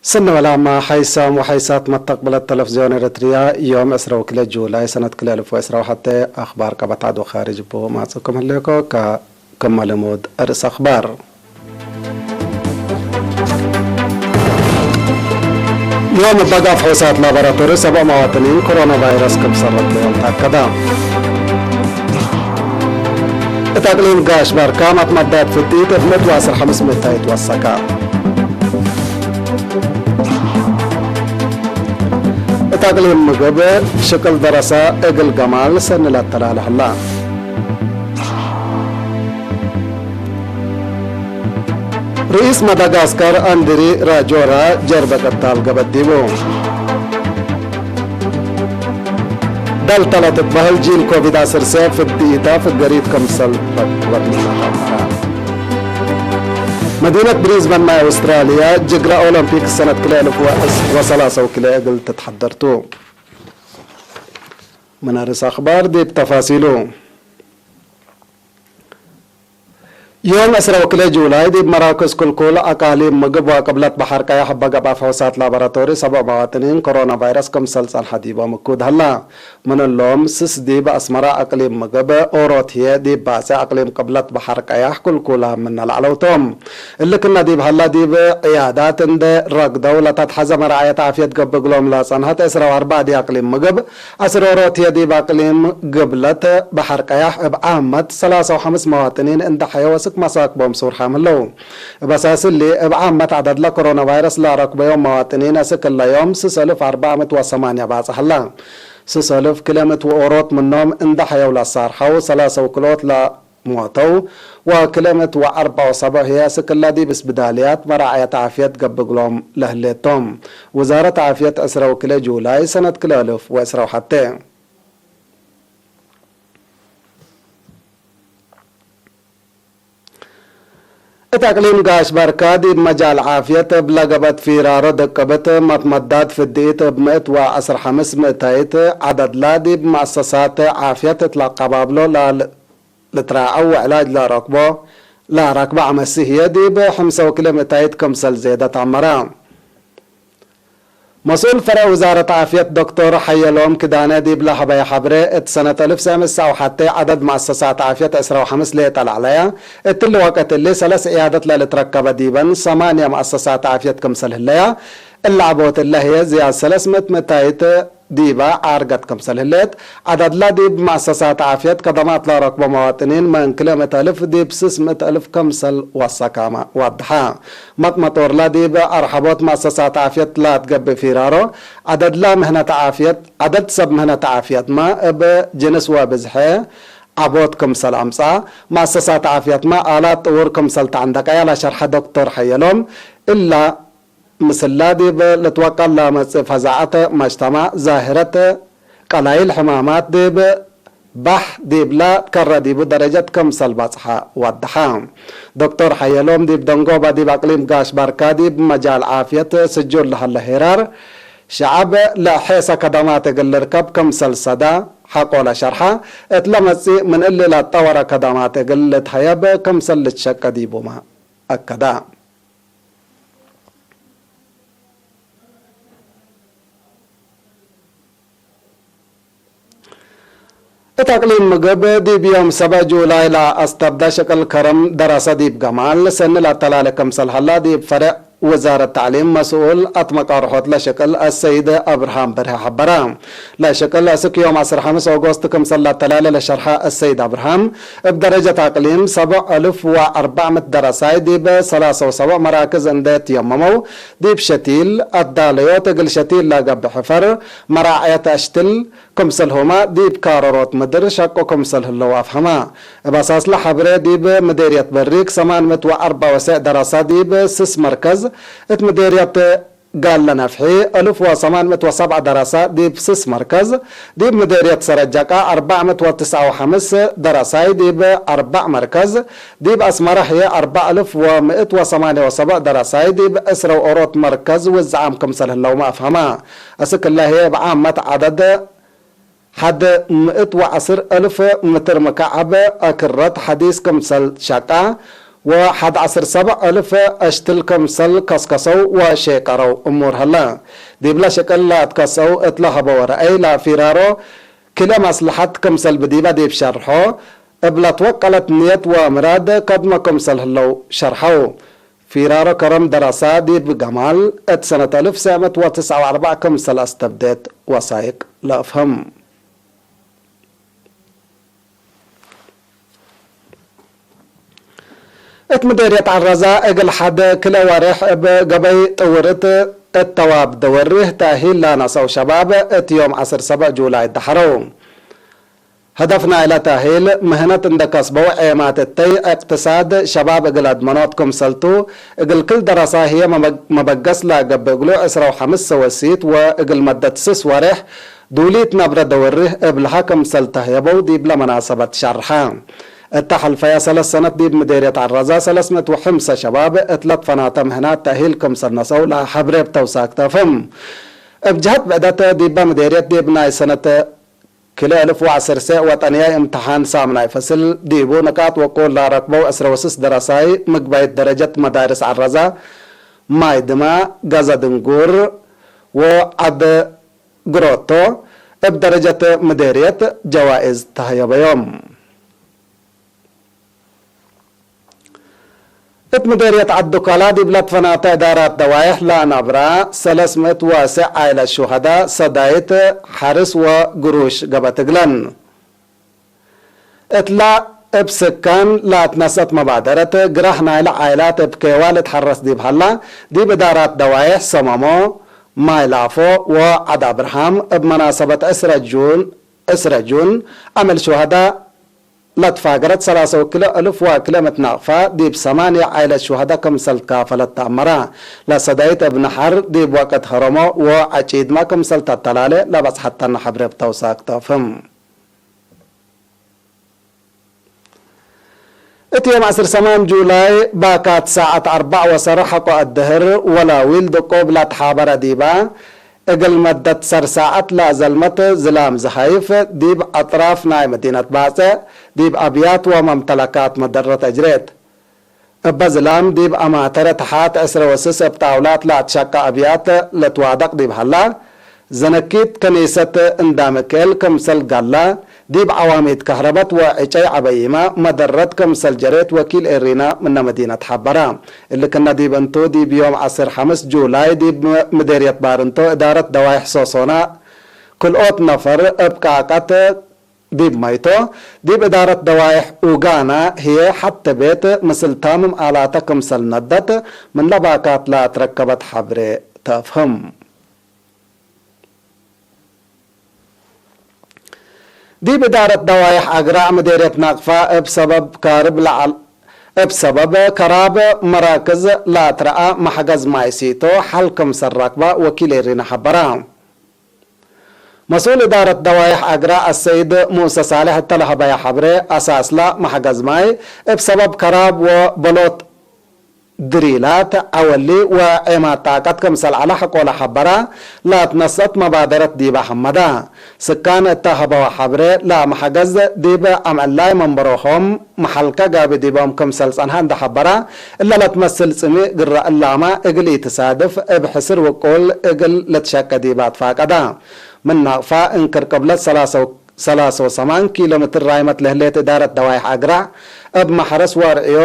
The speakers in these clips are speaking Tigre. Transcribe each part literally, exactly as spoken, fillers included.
ሰኒ ወላማ ሓይሳም ወሓይሳት መተቅብለት ተለፍዝዮን ኤረትርያ፣ ዮም ዕስረ ወክልኤ ጁላይ ሰነት ክልኤ አልፍ ወዕስረ ወሐቴ፣ አኽባር ቀበት ዐድ ወካርጅ እቡ ማጽእኩም ህሌኮ። ከ-፣ ክመ ልሙድ ርእስ አኽባር። ዮም እብ አጋፍ ሕውሳት ላቦራቶሪ ሰብዕ መዋጥኒን ኮሮና ቫይረስ ክምሰል ረክበዮም ተአከደ። እት አቅሊም ጋሽ ባርካ መትመዳት ፍዲት እብ ምእት ወዐስር ሐምስ ምእታይት ወሰከ። እት አቅሊም ምግብ ሽቅል ደረሰ እግል ገማል ሰኒ ለአተላለ ህላ። ርኢስ መዳጋስካር አንድሪ ራጆራ ጀርበ ቅታል ገበት ዲቡ። ደልተለ ትትበህል ጂን ኮቪድ ዐሰርተ ፍድኢታ ፍገሪት ክምሰል ረክበት ምነ ተአመረ። መዲነት ብሪዝበን ናይ አውስትራልያ ጅግረ ኦሎምፒክ ሰነት ክልኤ አልፍ ወሰላሰ ወክልኤ እግል ትትሐደር ቱ። ምን አርእስ አኽባር ዲብ ተፋሲሉ። ዮም ዕስረ ወክልኤ ጁላይ ዲብ መራክዝ ክልኩል አቃሊም ምግብ ወቅብለት በሐር ቀያሕ እበ ገብአ ፈውሳት ላቦራቶሪ ሰብዕ መዋጥኒን ኮሮና ቫይረስ ክምሰል ጸንሐ ዲቦም እኩድ ሀላ። ምን እሎም ስስ ዲብ አስመራ አቅሊም ምግብ፣ ኦሮት ህዬ ዲብ ባጽዕ አቅሊም ቅብለት በሐር ቀያሕ ክልኩላ ምነ ለዐለው ቶም። እሊ ክነ ዲብ ሀላ ዲብ ዕያዳት እንዴ ረግደው ለተትሐዘ መራዐየት ዓፍየት ገብእ እግሎም ለጸንሐት ዕስረ ወአርበዕ ዲብ አቅሊም ምግብ፣ ዐስር ኦሮት ህዬ ዲብ አቅሊም ግብለት በሐር ቀያሕ እብ ዓመት ሰላሳ ወሐምስ መዋጥኒን እንዴ ሐየው አስክ መሳክቦም ሱርሓም ህለው። እብ አሳስ እሊ፣ እብ ዓመት ዐደድለ ኮሮና ቫይረስ ለአረክበዮም መዋጥኒን አስክ እለ ዮም ስስ አልፍ አርበዕ ምእት ወሰማንያ ባጽሕ ህለ። ስስ አልፍ ክልኤ ምእት ወኦሮት ምኖም እንዴ ሐየው ለአሳርሐው፣ ሰላሳ ወክልኦት ለ ሞተው ወክልኤ ምእት ወአርበዕ ወሰብዕ ህዬ አስክ እለ ዲብ እስብዳልያት መራዐየት ዓፍየት ገብእ እግሎም ለህሌት ቶም። ውዛረት ዓፍየት ዕስረ ወክልኤ ጁላይ ሰነት ክልኤ አልፍ ወዕስረ ወሐቴ። እት አቅሊም ጋሽ ባርካ ዲብ መጃል ዓፍየት እብ ለገብአት ፊራሮ ደቅብት መትመዳት ፍድኢት እብ ምእት ወዐስር ሐምስ ምእታይት ዐደድላ ዲብ መአሰሳት ዓፍየት እት ለአቀባብሎ ላል ልትራዐው ወዕላጅ ለረክቦ፣ ለረክበ አመሲ ህዬ ዲብ ሐምሳ ወክልኤ ምእታይት ክምሰል ዜደት አመረ። መስኡል ፈርዕ ውዛረት ዓፍየት ዶክቶር ሐየሎም ክዳነ ዲብ ለሀበየ ሐብሬ፣ እት ሰነት አልፍ ሰዕ ምእት ሰዕ ወሐቴ ዐደድ መአሰሳት ዓፍየት ዕስራ ወሐምስ ሌጠ ለዐለየ፣ እትሊ ወቅት እሊ ሰለስ ዕያደት ለልትረከበ ዲበን ሰማንያ መአሰሳት ዓፍየት ክምሰል ህለያ፣ እለ ዐቦት እለ ህዬ ዝያድ ሰለስ ምእት ምእታይት ዲበ ዓርገት ክምሰል ህሌት፣ ዐደድላ ዲብ መአሰሳት ዓፍየት ከደማት ለረክቦ መዋጥኒን ምን ክልኤ ምእት አልፍ ዲብ ስስ ምእት አልፍ ክምሰል ወሰካመ ወድሐ። መጥመጦርላ ዲብ አርሐቦት መአሰሳት ዓፍየት ለአትገብእ ፊራሮ፣ ዐደድላ ምህነት ዓፍየት፣ ዐደድ ሰብ ምህነት ዓፍየትመ እብ ጅንስ ወብዝሐ ዐቦት ክምሰል አምጽአ፣ መአሰሳት ዓፍየትመ አላት ጥውር ክምሰል ተዐንደቀየ ለሸርሐ ዶክቶር ሐየሎም፣ እላ ምስላ ዲብ ልትወቀል ለመጽእ ፈዛዐት መጅተማዕ፣ ዛህረት ቀላይል ሕማማት ዲብ ባሕ ዲብላ ትከረ ዲቡ ደረጀት ክምሰል በጽሐ ወድሐ። ዶክቶር ሐየሎም ዲብ ደንጎበ ዲብ አቅሊም ጋሽ ባርካ ዲብ መጃል ዓፍየት ስጁል ለሀለ ሄራር ሸዐብ ለሔሰ ከደማት እግል ልርከብ ክምሰል ሰዳ ሐቆ ለሸርሐ፣ እት ለመጽእ ምን እሊ ለአትጠወረ ከደማት እግል ልትሀየብ ክምሰል ልትሸቄ ዲቡመ አከደ። እት አቅሊም ምግብ ዲብ ዮም ሰበዕ ጁላይ ለአስተብደ ሽቅል ከርም ደረሰ ዲብ ገማል ሰኒ ለአተላሌ ክምሰል ሀላ ዲብ ፈርዕ ውዛረት ተዕሊም መስኡል አትመቃርሖት ለሽቅል አሰይድ አብርሃም በርሀ ሐበረ። ለሽቅል አስክ ዮም ዐስር ሐምስ ኦጎስት ክምሰል ለአተላሌ ለሸርሐ አሰይድ አብርሃም፣ እብ ደረጀት አቅሊም ሰብዕ አልፍ ወአርበዕ ምእት ደረሳይ ዲብ ሰላሳ ወሰብዕ መራክዝ እንዴ ትየመመው፣ ዲብ ሸቲል አዳለዮት እግል ሸቲል ለገብእ ሕፈር መራዐየት አሽትል ክምሰልሁመ ዲብ ካረሮት ምድር ሸቁ ክምሰል ህለው አፍሀመ። እብ አሳስለ ሐብሬ ዲብ ምዴርየት በሪክ ሰማን ምእት ወአርበዕ ወሰዕ ደረሳ ዲብ ስስ መርከዝ፣ እት ምዴርየት ጋለ ነፍሒ፣ አልፍ ወሰማን ምእት ወሰብዓ ደረሳ ዲብ ስስ መርከዝ፣ ዲብ ምዴርየት ሰረጀቃ፣ አርበዕ ምእት ወትስዓ ወሐምስ ደረሳይ ዲብ አርበዕ መርከዝ፣ ዲብ አስመረ ህዬ፣ አርበዕ አልፍ ወምእት ወሰማንየ ወሰብዕ ደረሳይ ዲብ ዕስረ ወኦሮት መርከዝ ውዝዓም ክምሰል ህለውመ አፍሀመ። አስክ እለ ህዬ፣ እብ ዓመት ዐደድ ሐድ ምእት ወዐስር አልፍ ምትር ምካዕብ አክረት ሐዲስ ክምሰል ሸቃ፣ ወሐድ ዐስር ሰብዕ እልፍ አሽትል ክምሰል ከስከሰው ወሼቀረው እሙር ሀለ። ዲብለ ሽቅል ለአትከሰው እት ለሀበወ ረአይ፣ ለፊራሮ ክልኤ መስለሐት ክምሰል ብዲበ ዲብ ሸርሖ፣ እብ ለትወቀለት ንየት ወምራድ ከድመ ክምሰል ህለው ሸርሐው። ፊራሮ ከረም ደረሳ ዲብ ገማል፣ እት ሰነት አልፍ ሰዕ ምእት ወትስዐ ወአርበዕ ክምሰል አስተብዴት ወሳይቅ ለአፍህም። እት ምዴርየት ዐረዛ እግል ሐድ ክለ ወሬሕ እብ ገበይ ጥውርት እት ተዋብ ደወሪህ ተእሂል ለነሰው ሸባብ እት ዮም ዐስር ሰብዕ ጁላይ ደሐረው። ሀደፍ ናይለ ተእሂል ምህነት እንደ ከስበው ዔማት እተይ እቅትሳድ ሸባብ እግል አድመኖት ክምሰልቱ፣ እግል ክል ደረሳ ህዬ መበ-፣ መበገስ ለገብእ እግሉ ዕስራ ወሐምስ ሰወሲት ወእግል መደት ስስ ወሬሕ ዱሊት ነብረ ደወሪህ እብ ለሀ ክምሰል ተህየበው ዲብለ መናሰበት ሸርሐ። እተ ሐልፈየ ሰለስ ሰነት ዲብ ምዴርየት ዐረዛ ሰለስ ምእት ወሐምሰ ሸባብ እት ለትፈናተ ምህናት ተእሂል ክምሰል ነሰው ለሐብሬ እብ ተውሳክ ተፍህም። እብ ጀሀት ብዕደት ዲበ ምዴርየት ዲብ ናይ ሰነት ክልኤ እልፍ ወዐስር ሴዕ ወጠንያይ እምተሓን ሳምናይ ፈስል ዲቡ ንቃጥ ወቁል ላረክበው ዕስረ ወስስ ደረሳይ ምግባይት ደረጀት መዳርስ ዐረዛ፣ ማይ ድማ፣ ገዘ ድንጉር ወዐድ ግሮቶ እብ ደረጀት ምዴርየት ጀዋእዝ ተህየበዮም። እት ምዴርየት ዐድ ዱከላ ዲብ ለትፈናተ እዳራት ደዋይሕ ለነብራ ሰለስ ምእት ወስዕ ዓይለት ሹሀዳ ሰዳይት ሐርስ ወግሩሽ ገብአት እግለን። እትላ እብ ስካን ለአትነሰአት መባደረት፣ ግራህ ናይለ ዓይላት እብ ኬዋ ልትሐረስ ዲብ ሀላ፣ ዲብ እዳራት ደዋይሕ ሰመሞ፣ ማይ ላፎ ወዐድ አብርሃም እብ መናሰበት ዕስረ ጁን፣ ዕስረ ጁን፣ አምዕል ሹሀዳ ለትፋገረት ሰላሰ ወክልኤ እልፍ ወክልኤ ምእት ናቅፋ ዲብ ሰማንየ ዓይለት ሹሀዳ ክምሰል ትካፈለት ተአመረ። ለሰዳይት እብ ነሐር ዲብ ወቅት ሀረሞ ወዐጪድመ ክምሰል ተተላሌ ለበጽሐተነ ሐብሬ እብ ተውሳክ ተፍህም። እት ዮም ዐስር ሰማን ጁላይ ባካት ሳዐት አርበዕ ወሰረ ሐቆ አድህር ወላዊል ድቆ እብ ለትሓበረ ዲባ፣ እግል መደት ሰር ሳዐት ለአዘልመት ዝላም ዘሀይፍ፣ ዲብ አጥራፍ ናይ መዲነት ባጽዕ፣ ዲብ አብያት ወመምተለካት መደረት አጅሬት። እበ ዝላም ዲብ አማተረ ተሓት ዕስረ ወስስ እብ ጣውላት ለአትሸቀ አብያት ልትዋደቅ ዲብ ሀላ፣ ዘነኪት ከኒሰት እንዳ ምክኤል ክምሰል ጋላ፣ ዲብ ዐዋሚድ ከህረበት ወዕጨይ ዐበይመ መደረት ክምሰል ጀሬት ወኪል ኤሪና ምነ መዲነት ሐበረ። እሊ ክነ ዲብ እንቱ፣ ዲብ ዮም ዐስር ሐምስ ጁላይ ዲብ ምዴርየት ባርንቶ እዳረት ደዋይሕ ሶሶና ክልኦት ነፈር እብ ቃቀት ዲብ ማይቶ፣ ዲብ እዳረት ደዋይሕ ኡጋና ህዬ ሐቴ ቤት ምስል ታምም አላተ ክምሰል ነደት፣ ምን ለባካት ለአትረከበት ሐብሬ ተፍህም። ዲብ እዳረት ደዋይሕ አግራዕ ምዴርየት ናቅፋ እብ ሰበብ ካርብ ለዐል-፣ እብ ሰበብ ከራብ መራክዝ ለአትረአ መሕገዝ ማይ ሲቶ ሐል ክምሰል ረክበ ወኪል ኤሪና ሐበረ። መስኡል እዳረት ደዋይሕ አግራዕ አሰይድ ሙሰ ሳልሕ እተ ለሀበየ ሐብሬ፣ አሳስለ መሕገዝ ማይ እብ ሰበብ ከራብ ወበሎት ድሪላት፣ ዐወሊ ወዔማት ጣቀት ክምሰል ዐለ ሐቆለ ሐበረ፣ ለአትነሰአት መባደረት ዲበ ሐመደ። ስካን እተ ሀበወ ሐብሬ፣ ለመሐገዝ ዲብ አምዕላይ መንበሮሆም መሐልከ ጋቢ ዲቦም ክምሰል ጸንሐ እንዴ ሐበረ፣ እለ ለትመስል ጽምእ ግረ እላመ እግል ኢትሳድፍ እብ ሕስር ውቁል እግል ልትሸቄ ዲበ አትፋቀደ። ምን ናቅፋ እንክር ቅብለት ሰላሰ ሰላሰ ወሰማን ኪሎ ሜትር ራይመት ለህሌት እዳረት ደዋይሕ አግራዕ፣ እብ መሐረስ ወአርዕዮ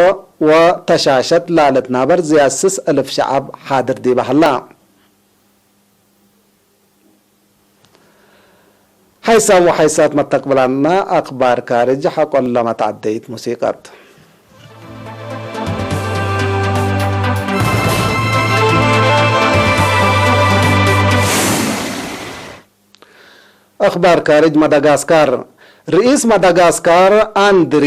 ወተሻሸት ላልትናበር ዝያድ ስስ እልፍ ሸዐብ ሓድር ዲበ ሀላ። ሐይሳም ወሐይሳት መተቅብላና አክባር ካርጅ ሐቆለ መትዐደይት ሙሲቀት። አክባር ካርጅ መዳጋስካር። ርኢስ መዳጋስካር አንድሪ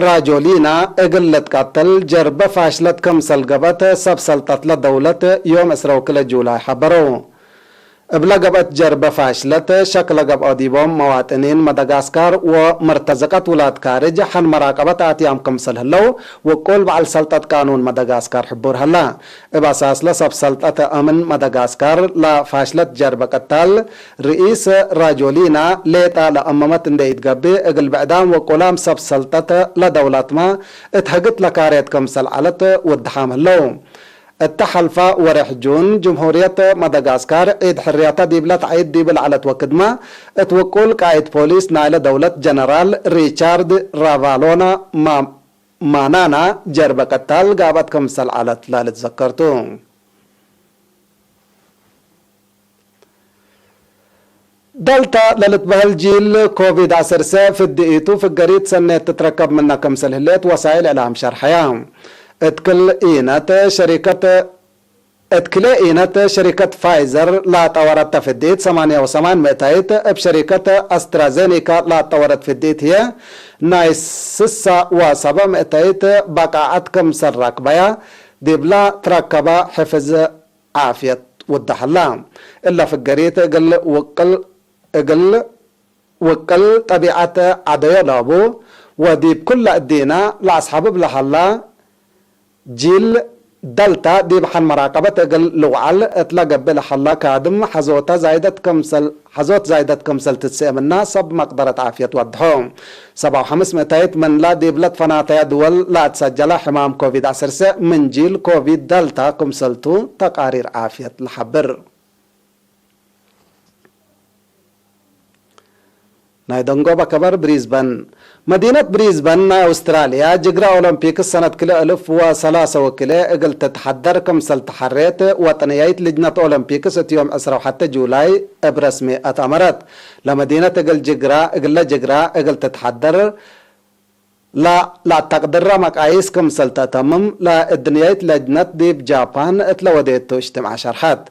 ራጆሊና እግል ልትቀተል ጀርበ ፋሽለት ክምሰል ገብአት ሰብ ሰልጠትለ ደውለት ዮም ዕስራ ወክልኤ ጁላይ ሐበረው። እብለ ገብአት ጀርበ ፋሽለት ሸክ ለገብአው ዲቦም መዋጥኒን መደጋስካር ወመርተዘቀት ውላድ ካርጅ ሐን መራቀበት አትያም ክምሰል ህለው ውቁል በዐል ሰልጠት ቃኑን መደጋስካር ሕቡር ሀላ። እብ አሳስለ ሰብ ሰልጠት አምን መደጋስካር ለፋሽለት ጀርበ ቅታል ርኢስ ራጆሊና ሌጣ ለአመመት እንዴ ኢትገብእ፣ እግል ብዕዳም ወቁላም ሰብ ሰልጠት ለደውላትመ እት ህግት ለካሬት ክምሰል ዐለት ውድሓም ህለው። እተ ሐልፋ ወሬሕ ጁን፣ ጅምሁርየት መደጋስካር ዒድ ሕርያታ ዲብለ ተዐይድ ዲብ ለዐለት ወክድመ፣ እት ውቁል ቃእድ ፖሊስ ናይለ ደውለት ጀነራል ሪቻርድ ራቫሎና ማ-፣ ማናና ጀርበ ቅታል ጋብአት ክምሰል ዐለት ለልትዘከር ቱ። ደልታ ለልትበህል ጂል ኮቪድ ዐሰርሰ ፍድኢቱ ፍገሪት ሰኔት ትትረከብ ምነ ክምሰል ህሌት ወሳይል እዕላም ሸርሐያ። እት ክል ኢነት ሸሪከት፣ እት ክልኤ ኢነት ሸሪከት ፋይዘር ላጠወረተ ፍድኢት ሰማንያ ወሰማን ምእታይት፣ እብ ሸሪከት አስትራዜኒካ ላጠወረት ፍድኢት ህዬ ናይ ስሳ ወሰበዕ ምእታይት በቃዐት ክምሰል ረክበያ፣ ዲብላ ትረከበ ሕፍዝ ዓፍየት ውደሐላ። እለ ፍገሪት እግል ውቅል፣ እግል ውቅል ጠቢዐት ዐደዮ ለቡ ወዲብ ኩለ እዲነ ለአስሐብብ ለሀላ ጂል ደልታ ዲብ ሐን መራቀበት እግል ልውዓል እት ለገብእ ለሀላ ካድም ሐዞተ ዛይደት ክምሰል፣ ሐዞት ዛይደት ክምሰል ትትሰኤ ምና ሰብ መቅደረት ዓፍየት ወድሖ። ሰብዓ ወሐምስ ምእታይት ምንላ ዲብለ ትፈናተያ ድወል ለአትሰጀለ ሕማም ኮቪድ ዐሰርሰ ምን ጂል ኮቪድ ደልታ ክምሰልቱ ተቃሪር ዓፍየት ለሐብር። ናይ ደንጎበ ከበር ብሪዝበን። መዲነት ብሪዝበን ናይ አውስትራልያ ጅግረ ኦሎምፒክስ ሰነት ክልኤ እልፍ ወሰላሰ ወክልኤ እግል ትትሐደር ክምሰል ተሐሬት ወጠንያይት ልጅነት ኦሎምፒክስ እት ዮም ዕስራ ወሐተ ጁላይ እብ ረስሚ አትአመረት። ለመዲነት እግል ጅግራ፣ እግለ ጅግራ እግል ትትሐደር ለ-፣ ለአተቅድረ መቃይስ ክምሰል ተአተምም ለእድንያይት ለጅነት ዲብ ጃፓን እት ለወዴቱ እጅትምዕ ሸርሐት።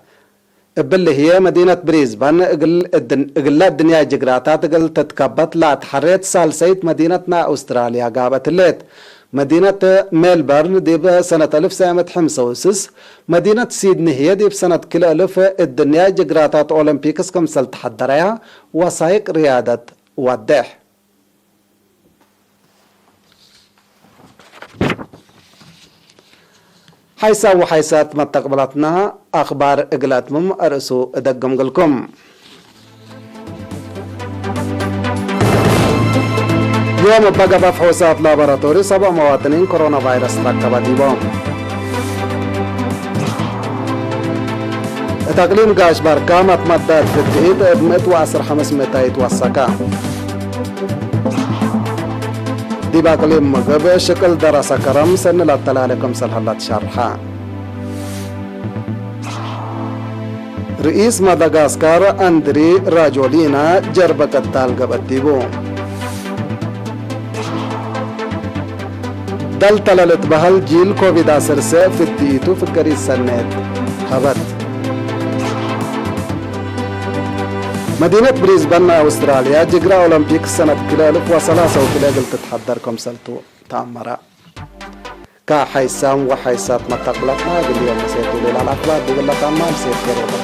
እብሊ ህዬ መዲነት ብሪዝበን እግል እድን-፣ እግለ እድንያይ ጅግራታት እግል ትትከበት ለአትሐሬት ሳልሰይት መዲነት ናይ አውስትራልያ ጋብአት ህሌት። መዲነት ሜልበርን ዲብ ሰነት አልፍ ሰዕ ምእት ሐምሰ ወስስ፣ መዲነት ሲድኒ ህዬ ዲብ ሰነት ክልኤ አልፍ እድንያይ ጅግራታት ኦሎምፒክስ ክምሰል ተሐደረያ ወሳይቅ ርያደት ወዴሕ። ሐይሳም ወሐይሳት መተቅብላትና አክባር እግል አትምም አርእሱ እደግም እግልኩም። ዮም እበ ገብአ ፍሑሳት ላቦራቶሪ ሰብዕ መዋጥኒን ኮሮና ቫይረስ ረከበ ዲቦም። እት አቅሊም ጋሽ በርካ መትመዳት ፍትሒት እብ ምእት ወዐስር ሐምስ ምእታይት ወሰከ። ዲብ አቅሊም ምግብ ሽቅል ደረሰ ከረም ሰኒ ለአተላሌ ክምሰል ሀላ ትሸርሐ። ርኢስ ማዳጋስካር አንድሪ ራጆሊና ጀርበ ቀታል ገብአት ዲቡ። ደልታ ለልትበሀል ጂል ኮቪድ ዐሰርሰ ፍትኢቱ ፍገሪት ሰኔት ሀበት። መዲነት ብሪዝበን ናይ አውስትራልያ ጅግረ ኦሎምፒክ ሰነት ክልኤ እልፍ ወሰላሰ ወክልኤ እግል ትትሐደር ክምሰልቱ ተአመረ። ከሐይሳም ወሐይሳት መተቅብለትና እግል ዮም መሴቱ ሌላ ለአክባር ዲብለ ታማም ሴት ገሮበት።